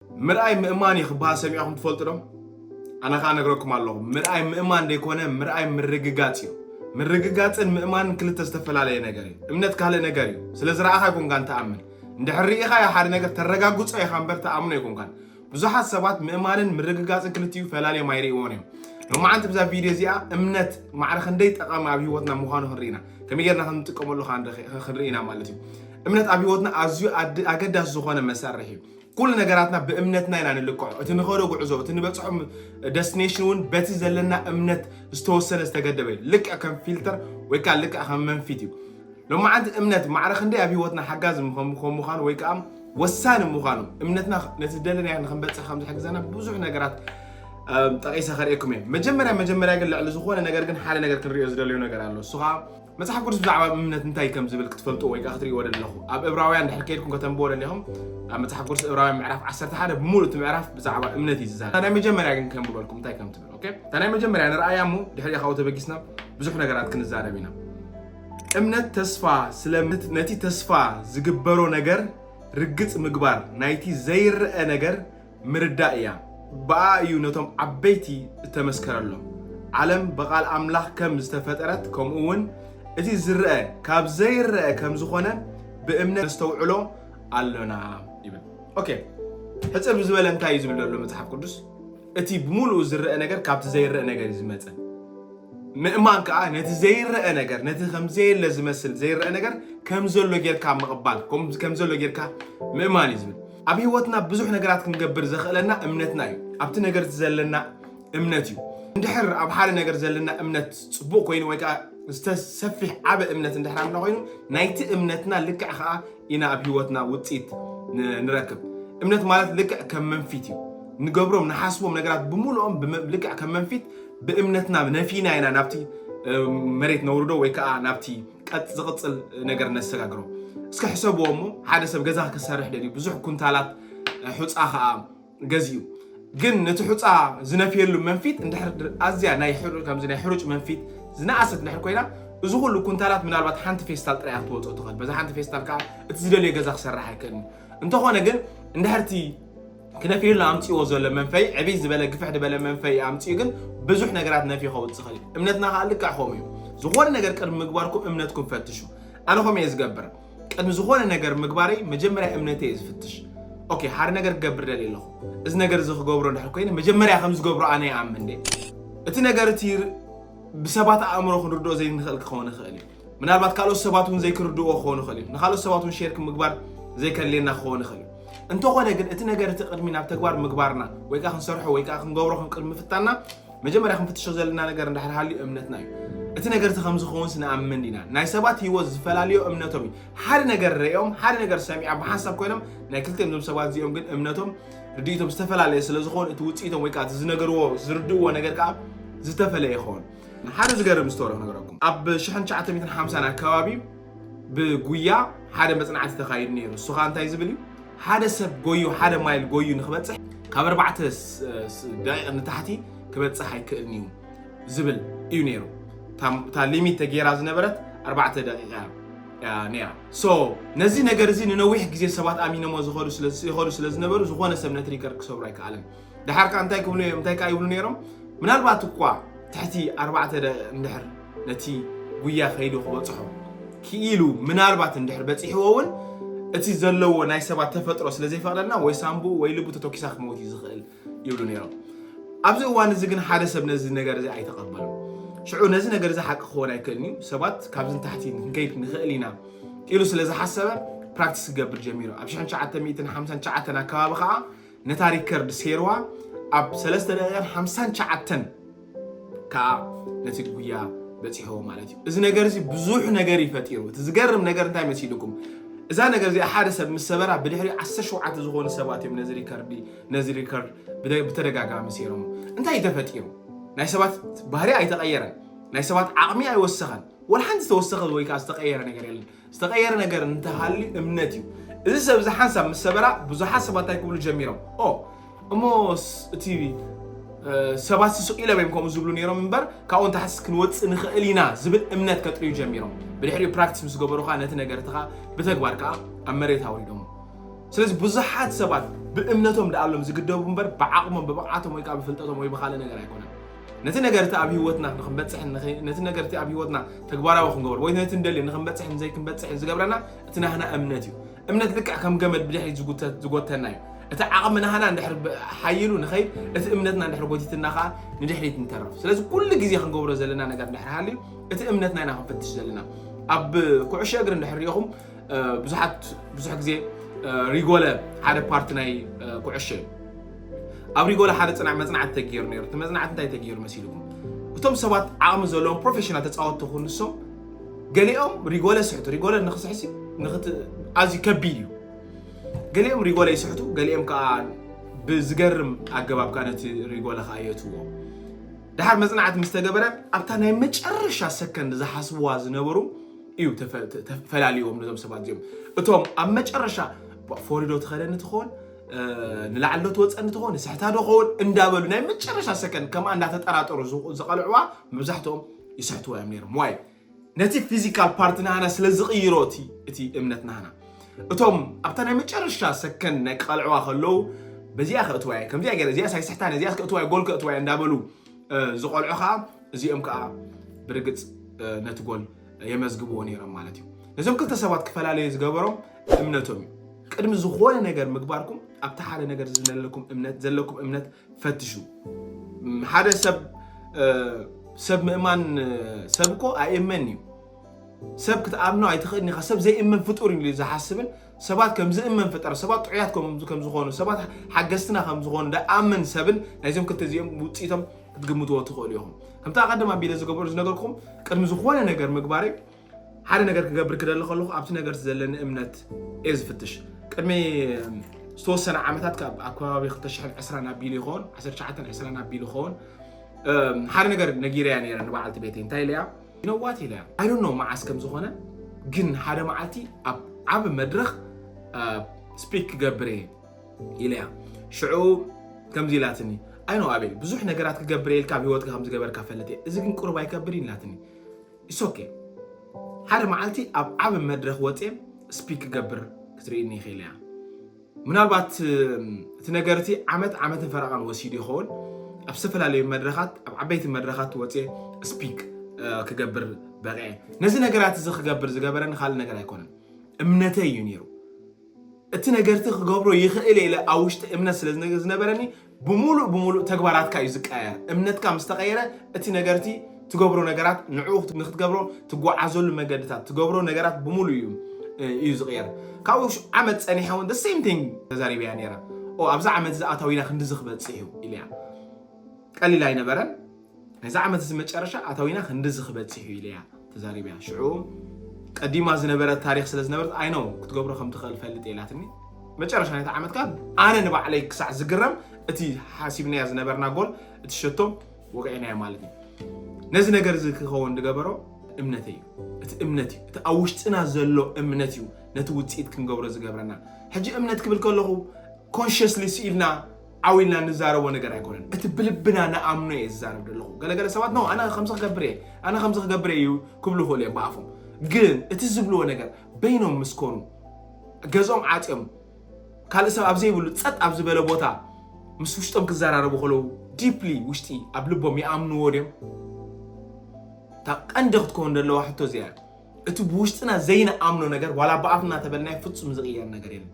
ምርኣይ ምእማን እዩ ክበሃል ሰሚዕኹም ትፈልጡ ዶ? ኣነ ከዓ ነግረኩም ኣለኹ፣ ምርኣይ ምእማን ዘይኮነ፣ ምርኣይ ምርግጋፅ እዩ። ምርግጋፅን ምእማንን ክልተ ዝተፈላለየ ነገር እዩ። እምነት ካልእ ነገር እዩ። ስለ ዝረኣኻ ኣይኮንካን ትኣምን። እንድሕር ርኢኻ ሓደ ነገር ተረጋግፆ ኢኻ እምበር ትኣምኖ ኣይኮንካን። ብዙሓት ሰባት ምእማንን ምርግጋፅን ክልቲኡ ፈላልዮም ኣይርእይዎን እዮም። ሎማዓንቲ ብዛ ቪድዮ እዚኣ እምነት ማዕረ ክንደይ ጠቓሚ ኣብ ህይወትና ምዃኑ ክንርኢ ኢና። ከመይ ጌርና ክንጥቀመሉ ከዓ ንረኽ-፣ ክንርኢ ኢና ማለት እዩ። እምነት ኣብ ህይወትና ኣዝዩ ኣድ-፣ ኣገዳሲ ዝኾነ መሳርሒ እዩ። ኩሉ ነገራትና ብእምነትና ኢና ንልክዖ። እቲ ንኸዶ ጉዕዞ፣ እቲ ንበፅሖ ደስቲኔሽን እውን በቲ ዘለና እምነት ዝተወሰነ ዝተገደበ እዩ። ልክዕ ከም ፊልተር ወይ ከዓ ልክዕ ከም መንፊት እዩ። ሎማዓንቲ እምነት ማዕረ ክንደይ ኣብ ህይወትና ሓጋዚ ምኸም-፣ ከም ምዃኑ ወይ ከዓ ወሳኒ ምዃኑ፣ እምነትና ነቲ ዝደለናዮ ንክንበፅሕ ከም ዝሕግዘና ብዙሕ ነገራት፣ እም፣ ጠቒሰ ከርእየኩም እየ። መጀመርያ መጀመርያ ግን ልዕሊ ዝኾነ ነገር ግን ሓደ ነገር ክንርእዮ ዝደለዮ ነገር ኣሎ። እሱ ከዓ መጽሓፍ ቅዱስ ብዛዕባ እምነት እንታይ ከም ዝብል ክትፈልጡ ወይ ከዓ ክትርእይዎ ደለኹ። ኣብ ዕብራውያን ድሕር ከይድኩም ከተንብቦ ደሊኹም፣ ኣብ መጽሓፍ ቅዱስ ዕብራውያን ምዕራፍ ዓሰርተ ሓደ ብምሉእ እቲ ምዕራፍ ብዛዕባ እምነት እዩ ዝዛረብ። እታ ናይ መጀመርያ ግን ከንብበልኩም እንታይ ከም ትብል። ኦኬ? እታ ናይ መጀመርያ ንርኣያ እሞ ድሕሪኣ ካብኡ ተበጊስና ብዙሕ ነገራት ክንዛረብ ኢና። እምነት ተስፋ ስለ ነቲ ተስፋ ዝግበሮ ነገር ርግጽ ምግባር ናይቲ ዘይረአ ነገር ምርዳእ እያ። ብኣ እዩ ነቶም ዓበይቲ እተመስከረሎም። ዓለም ብቓል ኣምላኽ ከም ዝተፈጠረት፣ ከምኡ እውን እቲ ዝረአ ካብ ዘይረአ ከም ዝኾነ ብእምነት ነስተውዕሎ ኣሎና ይብል። ኦኬ፣ ሕጽር ብዝበለ እንታይ እዩ ዝብል ዘሎ መጽሓፍ ቅዱስ? እቲ ብምሉኡ ዝረአ ነገር ካብቲ ዘይረአ ነገር እዩ ዝመጸ። ምእማን ከኣ ነቲ ዘይረአ ነገር፣ ነቲ ከም ዘየለ ዝመስል ዘይረአ ነገር ከም ዘሎ ጌርካ ምቕባል፣ ከም፣ ከም ዘሎ ጌርካ ምእማን እዩ ዝብል። ኣብ ህይወትና ብዙሕ ነገራት ክንገብር ዘኽእለና እምነትና እዩ። ኣብቲ ነገር እቲ ዘለና እምነት እዩ። እንድሕር ኣብ ሓደ ነገር ዘለና እምነት ጽቡቕ ኮይኑ ወይ ከኣ ዝተሰፊሕ ዓቢ እምነት እንድሕር ኣለና ኮይኑ፣ ናይቲ እምነትና ልክዕ ከኣ ኢና ኣብ ህይወትና ውጽኢት ን-፣ ንረክብ። እምነት ማለት ልክዕ ከም መንፊት እዩ። ንገብሮም፣ ንሓስቦም ነገራት ብምሉኦም ብመ-፣ ልክዕ ከም መንፊት ብእምነትና ነፊና ኢና ናብቲ፣ እ፣ መሬት ነውርዶ ወይ ከኣ ናብቲ ቀጥ-፣ ዝቕጽል ነገር ነሰጋግሮ። እስከ ሕሰብዎ እሞ፣ ሓደ ሰብ ገዛ ክሰርሕ ደልዩ፣ ብዙሕ ኩንታላት፣ እ፣ ሑጻ ከኣ ገዚኡ። ግን ነቲ ሑጻ ዝነፍየሉ መንፊት እንድሕር ድ-፣ ኣዝያ ናይ ሕሩ-፣ ከምዚ ናይ ሕሩጭ መንፊት ዝነኣሰት እንድሕር ኮይና፣ እዚ ኩሉ ኩንታላት ምናልባት ሓንቲ ፌስታል ጥራይ እያ ክትወጽኦ ትኽእል። በዛ ሓንቲ ፌስታል ከኣ እቲ ዝደልዮ ገዛ ክሰርሕ ኣይክእልን እዩ። እንተኾነ ግን እንድሕር እቲ ክነፍየሉ ኣምጺእዎ ዘሎ መንፈይ፣ ዕብይ ዝበለ ግፍሕ ዝበለ መንፈይ ኣምጺኡ ግን ብዙሕ ነገራት ነፍዩ ከውጽእ ይኽእል እዩ። እምነትና ከኣ ልክዕ ከምኡ እዩ። ዝኾነ ነገር ቅድሚ ምግባርኩም እምነትኩም ፈትሹ። ኣነ ከምኡ እየ ዝገብር። ቅድሚ ዝኾነ ነገር ምግባረይ መጀመርያ እምነተይ እየ ዝፍትሽ። ኦኬ፣ ሓደ ነገር ክገብር ደልየ ኣለኹ። እዚ ነገር እዚ ክገብሮ እንድሕር ኮይነ መጀመርያ ከም ዝገብሮ ኣነ ይኣምን ድየ? እቲ ነገር እቲ ር-፣ ብሰባት ኣእምሮ ክንርድኦ ዘይንኽእል ክኸውን ይኽእል እዩ። ምናልባት ካልኦት ሰባት እውን ዘይክርድእዎ ክኸውን ይኽእል እዩ። ንኻልኦት ሰባት እውን ሼር ምግባር ዘይከድልየና ክኸውን ይኽእል እዩ። እንተኾነ ግን እቲ ነገር እቲ ቅድሚ ናብ ተግባር ምግባርና ወይ ከዓ ክንሰርሖ ወይ ከዓ ክንገብሮ ከም ቅድሚ ምፍታንና መጀመርያ ክንፍትሾ ዘለና ነገር እንድሕር ሃልዩ እምነትና እዩ። እቲ ነገር እቲ ከም ዝኸውን ስንኣምን ኢና። ናይ ሰባት ህይወት ዝፈላለዮ እምነቶም እዩ። ሓደ ነገር ርእዮም፣ ሓደ ነገር ሰሚዖም ብሓንሳብ ኮይኖም ናይ ክልቲኦም እዞም ሰባት እዚኦም ግን እምነቶም ርድኢቶም ዝተፈላለየ ስለ ዝኾን እቲ ውፅኢቶም ወይ ከዓ እቲ ዝነገርዎ ዝርድእዎ ነገር ከዓ ዝተፈለየ ይኸውን። ሓደ ዝገርም ስቶሪ ክነግረኩም። ኣብ ሽሕን ትሽዓተ ሚእትን ሓምሳን ኣከባቢ ብጉያ ሓደ መጽናዕቲ ተኻይዱ ነይሩ። እሱ ኸኣ እንታይ ዝብል እዩ? ሓደ ሰብ ጎዩ፣ ሓደ ማይል ጎዩ ንኽበጽሕ ካብ ኣርባዕተ ስ-፣ ስ-፣ ደቂቕ ንታሕቲ ክበጽሕ ኣይክእልን እዩ ዝብል እዩ ነይሩ። እታ፣ እታ ሊሚት ተገይራ ዝነበረት ኣርባዕተ ደቂቕ እያ፣ እያ ነይራ። ሶ፣ ነዚ ነገር እዚ ንነዊሕ ግዜ ሰባት ኣሚኖሞ ዝኸዱ ስለ፣ ይኸዱ ስለ ዝነበሩ፣ ዝኾነ ሰብ ነቲ ሪከርድ ክሰብሮ ኣይከኣለን። ደሓር ከኣ እንታይ ክብሉ እዮም? እንታይ ከኣ ይብሉ ነይሮም? ምናልባት እኳ ትሕቲ ኣርባዕተ ደቂቕ እንድሕር ነቲ ጉያ ከይዱ ክበጽሖ ክኢሉ፣ ምናልባት እንድሕር በጺሕዎ እውን፣ እቲ ዘለዎ ናይ ሰባት ተፈጥሮ ስለ ዘይፈቕደልና፣ ወይ ሳንቡኡ ወይ ልቡ ተተኪሳ ክመውት እዩ ዝኽእል ይብሉ ነይሮም። ኣብዚ እዋን እዚ ግን ሓደ ሰብ ነዚ ነገር እዚ ኣይተቐበሎን። ሽዑ ነዚ ነገር እዚ ሓቂ ክኸውን ኣይክእልን እዩ፣ ሰባት ካብዚ ንታሕቲ ክንከይድ ንኽእል ኢና ኢሉ ስለ ዝሓሰበ ፕራክቲስ ክገብር ጀሚሩ። ኣብ ሽሕን ትሽዓተ ሚእትን ሓምሳን ትሽዓተን ኣከባቢ ከኣ ነታ ሪከርድ ሴርዋ ኣብ ሰለስተ ደቂቕን ሓምሳን ትሽዓተን ከኣ ነቲ ጉያ በጺሕዎ ማለት እዩ። እዚ ነገር እዚ ብዙሕ ነገር እዩ ፈጢሩ። እቲ ዝገርም ነገር እንታይ መሲልኩም? እዛ ነገር እዚኣ ሓደ ሰብ ምስ ሰበራ ብድሕሪ ዓሰርተ ሸውዓተ ዝኾኑ ሰባት እዮም ነዚ ሪከርድ፣ ነዚ ሪከርድ ብተ-፣ ብተደጋጋሚ ሴሮሞ። እንታይ እዩ ተፈጢሩ? ናይ ሰባት ባህሪ ኣይተቐየረን። ናይ ሰባት ዓቕሚ ኣይወሰኸን። ወላ ሓንቲ ዝተወሰኸ ወይ ከኣ ዝተቐየረ ነገር የለን። ዝተቐየረ ነገር እንተሃልዩ እምነት እዩ። እዚ ሰብ እዚ ሓንሳብ ምስ ሰበራ ብዙሓት ሰባት እንታይ ክብሉ ጀሚሮም? ኦ፣ እሞ ስ-፣ እቲ፣ እ፣ ሰባት ስቕ ኢሎም እዮም ከምኡ ዝብሉ ነይሮም እምበር ካብኡ ንታሕትስ ክንወጽእ ንኽእል ኢና ዝብል እምነት ከጥርዩ ጀሚሮም። ብድሕሪኡ ፕራክቲስ ምስ ገበሩ ከኣ ነቲ ነገር እቲ ከኣ ብተግባር ከኣ ኣብ መሬት ኣውሪዶሞ። ስለዚ ብዙሓት ሰባት ብእምነቶም ደኣሎም ዝግደቡ እምበር ብዓቕሞም ብብቕዓቶም ወይ ከዓ ብፍልጠቶም ወይ ብኻልእ ነገር ኣይኮነን። ነቲ ነገር እቲ ኣብ ህይወትና ንክንበፅሕን ንኸ- ነቲ ነገር እቲ ኣብ ህይወትና ተግባራዊ ክንገብር ወይ ነቲ እንደልዮ ንክንበፅሕን ዘይክንበፅሕን ዝገብረና እቲ ናህና እምነት እዩ። እምነት ልክዕ ከም ገመድ ብድሕሪት ዝጉተ- ዝጎተና እዩ። እቲ ዓቕሚ ናህና እንድሕር ብ- ሓይሉ ንኸይድ፣ እቲ እምነትና እንድሕር ጎቲትና ከዓ ንድሕሪት ንተርፍ። ስለዚ ኩሉ ግዜ ክንገብሮ ዘለና ነገር እንድሕር ሃልዩ እቲ እምነትና ኢና ክንፈትሽ ዘለና። ኣብ ኩዕሾ እግሪ እንድሕር ሪኢኹም ብዙሓት ብዙሕ ግዜ ሪጎለ ሓደ ፓርቲ ናይ ኩዕሾ እዩ። ኣብ ሪጎለ ሓደ ፅናዕ መፅናዕቲ ተገይሩ ነይሩ። እቲ መፅናዕቲ እንታይ ተገይሩ መሲልኩም? እቶም ሰባት ዓቕሚ ዘለዎም ፕሮፌሽናል ተፃወትቲ ክኾኑ ንሶም ገሊኦም ሪጎለ ስሕቱ። ሪጎለ ንክስሕሲ ኣዝዩ ከቢድ እዩ። ገሊኦም ሪጎለ ይስሕቱ፣ ገሊኦም ከዓ ብዝገርም ኣገባብ ከዓ ነቲ ሪጎለ ከዓ የእትዎ። ድሓር መፅናዕቲ ምስ ተገበረ ኣብታ ናይ መጨረሻ ሰከንድ ዝሓስብዋ ዝነበሩ እዩ ተፈ- ተ- ተፈላልይዎም ነዞም ሰባት እዚኦም። እቶም ኣብ መጨረሻ ፎሪዶ ትኸደኒ ትኸውን፣ ንላዕሊ ዶ ትወፀኒ ትኸውን፣ ስሕታ ዶ ኸውን እንዳበሉ ናይ መጨረሻ ሰከንድ ከምኣ እንዳተጠራጠሩ ዝ- ዝቐልዕዋ መብዛሕትኦም ይስሕትዎ እዮም ነይሮም። ዋይ? ነቲ ፊዚካል ፓርት ናህና ስለ ዝቕይሮ እቲ እቲ እምነት ናህና እቶም ኣብታ ናይ መጨረሻ ሰከንድ ናይ ቀልዕዋ ከለዉ በዚኣ ከእትዋ እየ ከምዚኣ ገይረ እዚኣ ሳይስሕታ ነዚኣ ከእትዋ እየ ጎል ከእትዋ እየ እንዳበሉ ዝቆልዑ ከዓ እዚኦም ከዓ ብርግፅ ነቲ ጎል የመዝግብዎ ነይሮም ማለት እዩ። ነዞም ክልተ ሰባት ክፈላለዩ ዝገበሮም እምነቶም እዩ። ቅድሚ ዝኾነ ነገር ምግባርኩም ኣብቲ ሓደ ነገር ዝነለኩም እምነት ዘለኩም እምነት ፈትሹ። ሓደ ሰብ ሰብ ምእማን ሰብ እኮ ኣይእመን እዩ። ሰብ ክትኣምኖ ኣይትኽእልን ኢኻ። ሰብ ዘይእመን ፍጡር እዩ ዝሓስብን ሰባት ከም ዝእመን ፍጠር ሰባት ጥዑያት ከም ዝኾኑ ሰባት ሓገዝትና ከም ዝኾኑ ደኣምን ሰብን ናይዞም ክልተ እዚኦም ውፅኢቶም ክትግምትዎ ትኽእሉ ኢኹም። ከምታ ቀደም ኣቢለ ዝገበሩ ዝነገርኩም ቅድሚ ዝኾነ ነገር ምግባረይ ሓደ ነገር ክገብር ክደሊ ከለኹ ኣብቲ ነገር ዘለኒ እምነት እየ ዝፍትሽ። ቅድሚ ዝተወሰነ ዓመታት ካብ ኣብ ከባቢ ክልተ ሽሕን ዕስራን ኣቢሉ ይኸውን ዓሰርተ ትሽዓተን ዕስራን ኣቢሉ ይኸውን ሓደ ነገር ነጊረያ ነይረ ንበዓልቲ ቤተይ እንታይ ኢለያ ይነዋት ኢለያ ኣይዶኖ መዓስ ከም ዝኾነ ግን ሓደ መዓልቲ ኣብ ዓብ መድረኽ ስፒክ ክገብር እየ ኢለያ ሽዑ ከምዚ ኢላትኒ ኣይኖ ኣቤል ብዙሕ ነገራት ክገብር እየ ኢልካ ኣብ ህይወትካ ከም ዝገበርካ ፈልጥ እየ እዚ ግን ቁሩብ ኣይከብር ኢላትኒ ኢሶኬ ሓደ መዓልቲ ኣብ ዓብ መድረኽ ወፅየ ስፒክ ክገብር ክትርእኒ ይኽእል እያ ምናልባት እቲ ነገር እቲ ዓመት ዓመትን ፈረቓን ወሲዱ ይኸውን ኣብ ዝተፈላለዩ መድረኻት ኣብ ዓበይቲ መድረኻት ወፅየ ስፒክ ክገብር በቕዐ ነዚ ነገራት እዚ ክገብር ዝገበረኒ ካልእ ነገር ኣይኮነን እምነተይ እዩ ነይሩ እቲ ነገር እቲ ክገብሮ ይኽእል ኢለ ኣብ ውሽጢ እምነት ስለ ዝነበረኒ ብምሉእ ብምሉእ ተግባራትካ እዩ ዝቀየር እምነትካ ምስ ተቐየረ እቲ ነገር እቲ ትገብሮ ነገራት ንዕኡ ንክትገብሮ ትጓዓዘሉ መገድታት ትገብሮ ነገራት ብምሉእ እዩ እዩ ዝቕየር ካብኡ ዓመት ፀኒሐ እውን the same thing ተዛሪበያ ነይረ ኦ ኣብዚ ዓመት እዚ ኣታዊና ክንድዚ ክበፅሕ እዩ ኢለያ ቀሊል ኣይነበረን ነዚ ዓመት እዚ መጨረሻ ኣታዊና ክንድዚ ክበፅሕ እዩ ኢለያ ተዛሪበያ ሽዑ ቀዲማ ዝነበረ ታሪክ ስለ ዝነበረት ኣይነው ክትገብሮ ከም ትኽእል ፈልጥ ኢላትኒ መጨረሻ ናይቲ ዓመት ከኣ ኣነ ንባዕለይ ክሳዕ ዝግረም እቲ ሓሲብናያ ዝነበርና ጎል እቲ ሸቶ ወቂዕናዮ ማለት እዩ ነዚ ነገር እዚ ክኸውን ዝገበሮ እምነተይ እዩ እቲ እምነት እዩ እቲ ኣብ ውሽጥና ዘሎ እምነት እዩ ነቲ ውፅኢት ክንገብሮ ዝገብረና ሕጂ እምነት ክብል ከለኹ ኮንሽስሊ ስኢልና ዓው ኢልና ንዛረቦ ነገር ኣይኮነን እቲ ብልብና ንኣምኖ እየ ዝዛረብ ዘለኹ ገለገለ ሰባት ኖ ኣነ ከምዚ ክገብር እየ ኣነ ከምዚ ክገብር እዩ ክብሉ ይኽእሉ እዮም ብኣፎም ግን እቲ ዝብልዎ ነገር በይኖም ምስ ኮኑ ገዝኦም ዓፅዮም ካልእ ሰብ ኣብ ዘይብሉ ፀጥ ኣብ ዝበለ ቦታ ምስ ውሽጦም ክዘራረቡ ከለዉ ዲፕሊ ውሽጢ ኣብ ልቦም ይኣምንዎ ድዮም እታ ቀንዲ ክትከውን ዘለዋ ሕቶ እዚኣ እቲ ብውሽጥና ዘይንኣምኖ ነገር ዋላ ብኣፍና ተበልናዮ ፍጹም ዝቕየር ነገር የለን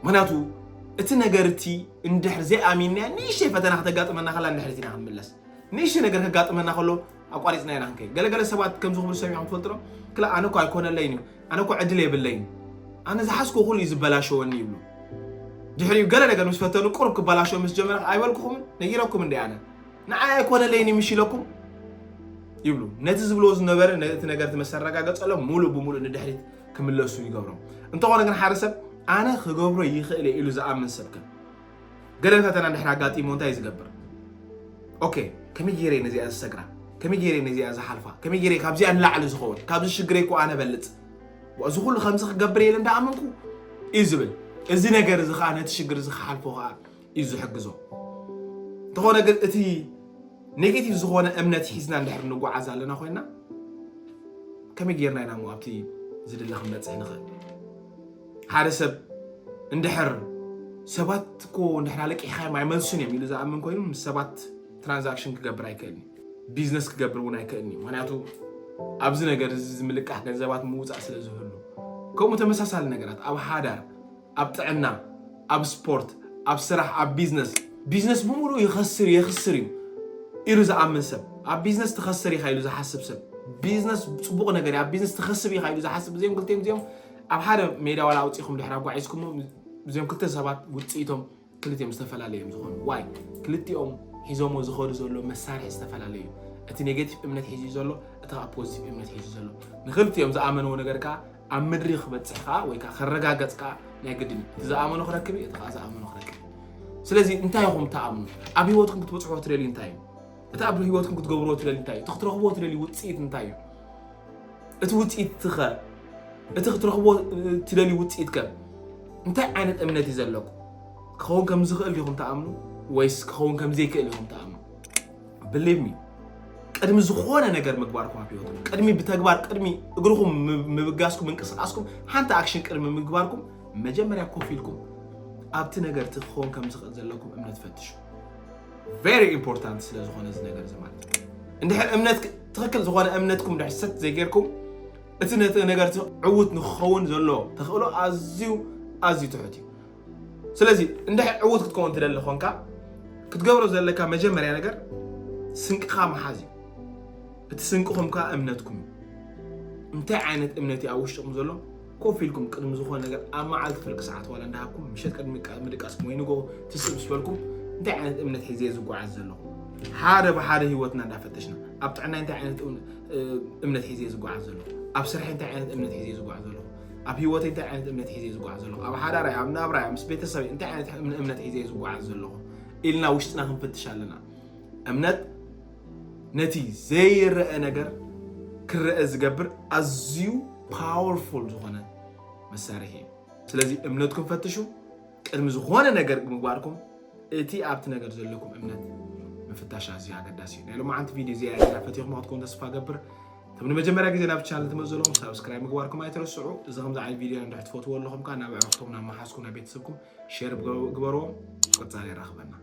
ምክንያቱ እቲ ነገር እቲ እንድሕር ዘይኣሚንናዮ ንእሽተይ ፈተና ከተጋጥመና ከላ እንድሕር ኢና ክንምለስ ንእሽተይ ነገር ከጋጥመና ከሎ ኣቋሪፅና ኢና ክንከይ ገለገለ ሰባት ከምዚ ክብሉ ሰሚዖም ትፈልጥሮ ክላ ኣነ እኮ ኣይኮነለይን እዩ ኣነ እኮ ዕድል የብለይን ኣነ ዝሓዝኮ ኩሉ እዩ ዝበላሸወኒ ይብሉ ድሕሪኡ ገለ ነገር ምስ ፈተኑ ቁሩብ ክበላሸው ምስ ጀመረ ኣይበልኩኹምን ነጊረኩም እንዲ ኣነ ንዓይ ኣይኮነለይን ምሽ ኢለኩም ይብሉ ነቲ ዝብልዎ ዝነበረ ነቲ ነገር እቲ መሰረጋገፀሎም ሙሉእ ብሙሉእ ንድሕሪት ክምለሱ ይገብሮም እንተኾነ ግን ሓደ ሰብ ኣነ ክገብሮ ይኽእል ኢሉ ዝኣምን ሰብ ግን ገለ ፈተና እንድሕር ኣጋጢሞ እንታይ ዝገብር ኦኬ ከመይ ገይረ ነዚኣ ዝሰግራ ከመይ ገይረ ነዚኣ ዝሓልፋ ከመይ ገይረ ካብዚኣ ንላዕሊ ዝኸውን ካብዚ ሽግረይ እኮ ኣነ በልፅ እዚ ኩሉ ከምዚ ክገብር ኢለ እንዳኣመንኩ እዩ ዝብል እዚ ነገር እዚ ከዓ ነቲ ሽግር እዚ ክሓልፎ ከዓ እዩ ዝሕግዞ እንተኾነ ግን እቲ ኔጌቲቭ ዝኾነ እምነት ሒዝና እንድሕር ንጓዓዝ ኣለና ኮይና ከመይ ጌርና ኢና ሞ ኣብቲ ዝድለ ክንበፅሕ ንኽእል ሓደ ሰብ እንድሕር ሰባት እኮ እንድሕር ኣለቂሕካዮም ኣይመልሱን እዮም ኢሉ ዝኣምን ኮይኑ ምስ ሰባት ትራንዛክሽን ክገብር ኣይክእልን እዩ። ቢዝነስ ክገብር እውን ኣይክእልን እዩ። ምክንያቱ ኣብዚ ነገር እዚ ዝምልቃሕ ገንዘባት ምውፃእ ስለ ዝህሉ፣ ከምኡ ተመሳሳሊ ነገራት ኣብ ሓዳር፣ ኣብ ጥዕና፣ ኣብ ስፖርት፣ ኣብ ስራሕ፣ ኣብ ቢዝነስ፣ ቢዝነስ ብምሉኡ ይኸስር የኽስር እዩ ኢሉ ዝኣምን ሰብ፣ ኣብ ቢዝነስ ትኸስር ኢኻ ኢሉ ዝሓስብ ሰብ፣ ቢዝነስ ፅቡቕ ነገር እዩ፣ ኣብ ቢዝነስ ትኸስብ ኢኻ ኢሉ ዝሓስብ፣ እዚኦም ክልቲኦም እዚኦም ኣብ ሓደ ሜዳ ዋላ ኣውፂኹም ድሕር ኣጓዒዝኩሞ እዚኦም ክልተ ሰባት ውፅኢቶም ክልቲኦም ዝተፈላለዩ እዮም ዝኾኑ። ዋይ? ክልቲኦም ሒዞሞ ዝኸዱ ዘሎ መሳርሒ ዝተፈላለዩ እዩ። እቲ ኔጌቲቭ እምነት ሒዙ ዘሎ፣ እቲ ከዓ ፖዚቲቭ እምነት ሒዙ ዘሎ። ንክልቲኦም ዝኣመንዎ ነገር ከዓ ኣብ ምድሪ ክበፅሕ ከዓ ወይ ከዓ ክረጋገፅ ከዓ ናይ ግድን እዩ። እቲ ዝኣመኖ ክረክብ እዩ፣ እቲ ከዓ ዝኣመኖ ክረክብ እዩ። ስለዚ እንታይ ኢኹም ትኣምኑ? ኣብ ህይወትኩም ክትበፅሕዎ ትደልዩ እንታይ እዩ? እቲ ኣብ ህይወትኩም ክትገብርዎ ትደልዩ እንታይ እዩ? እቲ ክትረኽብዎ ትደልዩ ውፅኢት እንታይ እዩ? እቲ ውፅኢት እቲ ኸ እቲ ክትረኽቦ ትደልዩ ውፅኢት ከ እንታይ ዓይነት እምነት እዩ ዘለኩም? ክኸውን ከም ዝኽእል ዲኹም ትኣምኑ ወይስ ክኸውን ከም ዘይክእል ኢኹም ትኣምኑ? ብሊቭ ሚ፣ ቅድሚ ዝኾነ ነገር ምግባርኩም ኣብ ህይወትኩም ቅድሚ ብተግባር ቅድሚ እግርኩም ምብጋስኩም ምንቅስቃስኩም ሓንቲ ኣክሽን ቅድሚ ምግባርኩም መጀመርያ ኮፍ ኢልኩም ኣብቲ ነገር እቲ ክኸውን ከም ዝኽእል ዘለኩም እምነት ፈትሹ። ቨሪ ኢምፖርታንት ስለ ዝኾነ እዚ ነገር እዚ ማለት እዩ። እንድሕር እምነት ትኽክል ዝኾነ እምነትኩም ድሕር ሰት ዘይጌርኩም እቲ ነቲ ነገር እቲ ዕዉት ንክኸውን ዘሎ ተኽእሎ ኣዝዩ ኣዝዩ ትሑት እዩ። ስለዚ እንድሕር ዕዉት ክትከውን ትደሊ ኾንካ ክትገብሮ ዘለካ መጀመርያ ነገር ስንቅኻ ምሓዝ እዩ። እቲ ስንቅኹም ከዓ እምነትኩም እዩ። እንታይ ዓይነት እምነት እዩ ኣብ ውሽጥኹም ዘሎ? ኮፍ ኢልኩም ቅድሚ ዝኾነ ነገር ኣብ መዓልቲ ፍርቂ ሰዓት ዋላ እንዳሃብኩም ምሸት ቅድሚ ምድቃስኩም ወይ ንጎ ትስእ ምስ በልኩም እንታይ ዓይነት እምነት ሒዘ ዝጓዓዝ ዘለኹ? ሓደ ብሓደ ህይወትና እንዳፈተሽና ኣብ ጥዕናይ እንታይ ዓይነት እምነት ሒዘ ዝጓዓዝ ዘለኹ? ኣብ ስርሐይ እንታይ ዓይነት እምነት ሒዘ ዝጓዓዝ ዘለኹ? ኣብ ህይወተይ እንታይ ዓይነት እምነት ሒዘ ዝጓዓዝ ዘለኹ? ኣብ ሓዳራይ፣ ኣብ ናብራይ፣ ምስ ቤተሰበይ እንታይ ዓይነት እምነት ሒዘ ዝጓዓዝ ዘለኹ ኢልና ውሽጥና ክንፈትሽ ኣለና። እምነት ነቲ ዘይረአ ነገር ክረአ ዝገብር ኣዝዩ ፓወርፉል ዝኾነ መሳርሒ እዩ። ስለዚ እምነትኩም ፈትሹ። ቅድሚ ዝኾነ ነገር ምግባርኩም እቲ ኣብቲ ነገር ዘለኩም እምነት ምፍታሽ ኣዝዩ ኣገዳሲ እዩ። ናይ ሎማዓንቲ ቪድዮ እዚኣ እያ ፈቲኹም ክትኮኑ ተስፋ ገብር። እቶም ንመጀመርያ ግዜ ናብ ቻነል ትመፁ ዘለኹም ሳብስክራይብ ምግባርኩም ኣይትረስዑ። እዚ ከምዚ ዓይነት ቪድዮ እንድሕር ትፈትዎ ኣለኹም ከዓ ናብ ኣዕሩኽቶም ናብ መሓዝኩም ናብ ቤተሰብኩም ሼር ግበርዎም። ቀፃሊ የራኽበና።